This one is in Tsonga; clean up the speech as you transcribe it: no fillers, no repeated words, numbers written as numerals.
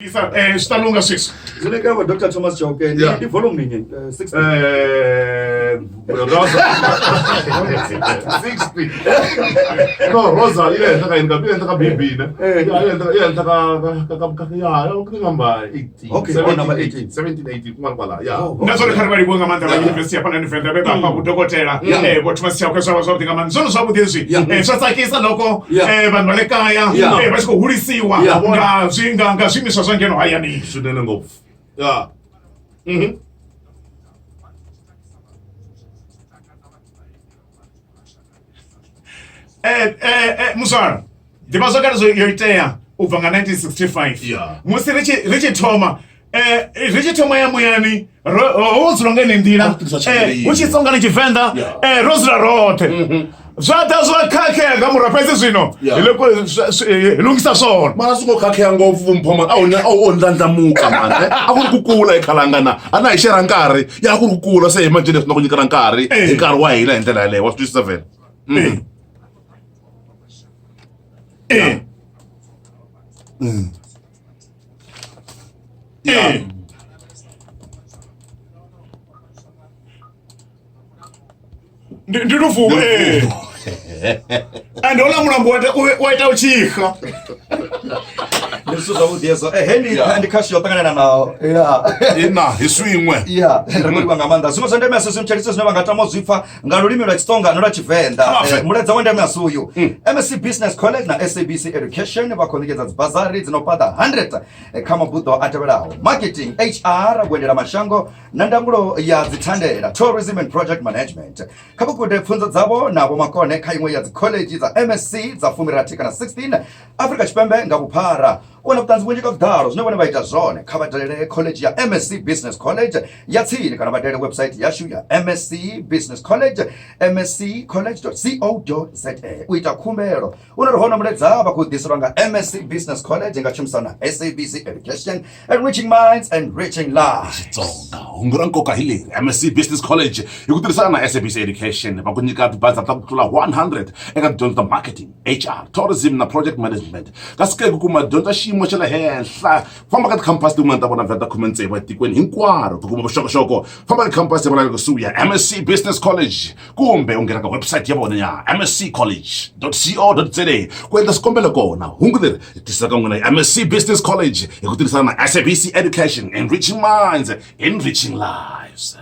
Isa swi ta lungha sweswi. Ndzi le ka vo Dr Thomas Chauke ni i volume yini 60. Rosa 60. No, Rosa yi le henhla ka yini ka yi le henhla ka BB ne? Ya yi le henhla yi le henhla ka ka ka ka ya ya ku number 18. Okay, oh, number 18. 17 18 kun'wana kwala. Ya. Oh, Nga zwone kha ri vha livhuwe nga maanḓa vha yunivesithi ya fhano Venḓa vhe vha fha vhudokotela vho Thomas Chauke zwa vha zwavhuḓi nga maanḓa zwone zwavhuḓi hezwi zwa tsakisa loko vanhu vha le kaya vha tshi khou hulisiwa nga zwi nga nga zwiimiswa zwa ngeno hayani. Swinene ngopfu. Ya. Muswala ḓivhazwakale zwo yo itea u bva nga 1965 musi ri tshi ri tshi thoma ri tshi thoma ya muyani ro ho dzula nga ine nḓila hu tshi tsonga ni tshivenḓa ro dzula roṱhe zwa ḓa zwa khakhea nga murahu fhedzi zwino hi lungisa swona mara swi ngo khakhea ngopfu mpho mani a wu a wu ndlandlamuka mani a ku ri ku kula hi khalanga na a na hi xera nkarhi ya ku ri ku kula se hi manjhe leswi na ku nyikana nkarhi hi nkarhi wa hina hi ndlela yaleyo wa swi twisisa vhele. Ndi luvuvhu ee and houḽa mulambo wa ita u tshi xa. Ndi zwithu zwavhuḓi hezwo. He ndi ndi khashu yo ṱanganela nao. Ya. Ina hi swin'we. Ya, ri khou livha nga maanḓa. Zwiṅwe zwa ndeme a si zwimtsheliso zwine vha nga tama u zwi pfa nga lulimi lwa Xitsonga na lwa Tshivenḓa. Mulaedza wa ndeme a si uyu. MSc Business College na SABC Education vha khou ṋekedza dzibazari dzi no paḓa 100 kha mabuḓo a tevhelaho: marketing, HR, vhuendelamashango na ndangulo ya dzithandela, tourism and project management. Kha vha gude pfunzo dzavho na vhomakone kha iṅwe ya dzikhoḽedzhi dza MSc dza fumirathi kana 16 Afrika Tshipembe nga vhuphara. U wana vhuṱanzi vhunzhi nga vhuḓalo zwine vhone vha ita zwone, kha vha dalele khoḽedzhi ya MSc Business College ya tsini kana vha dalele website yashu ya MSc Business College msccollege.co.za u ita khumbelo. Une ri hone mulaedza vha khou ḓiselwa nga MSc Business College nga tshumisano na SABC Education, enriching minds, enriching lives. Xitsonga hungu ra nkoka hi leri MSc Business College hi ku tirhisana na SABC Education va ku nyika tibaza ta ku tlula 100 eka tidyondzo ta marketing, HR, tourism na project management kasi ke ku kuma dyondzo xiyimo xa le henhla famba ka tikhampasi tin'wana ta vona vhela ta khume tsevu etikweni hinkwaro ku kuma vuxokoxoko famba ka khampasi ya vona le kusuhi ya MSc Business College kumbe u nghena ka website ya vona ya msccollege.co.za ku endla swikombelo kona hungu leri hi tisa ka n'wina hi MSc Business College hi ku tirhisana na SABC Education, enriching minds, enriching lives.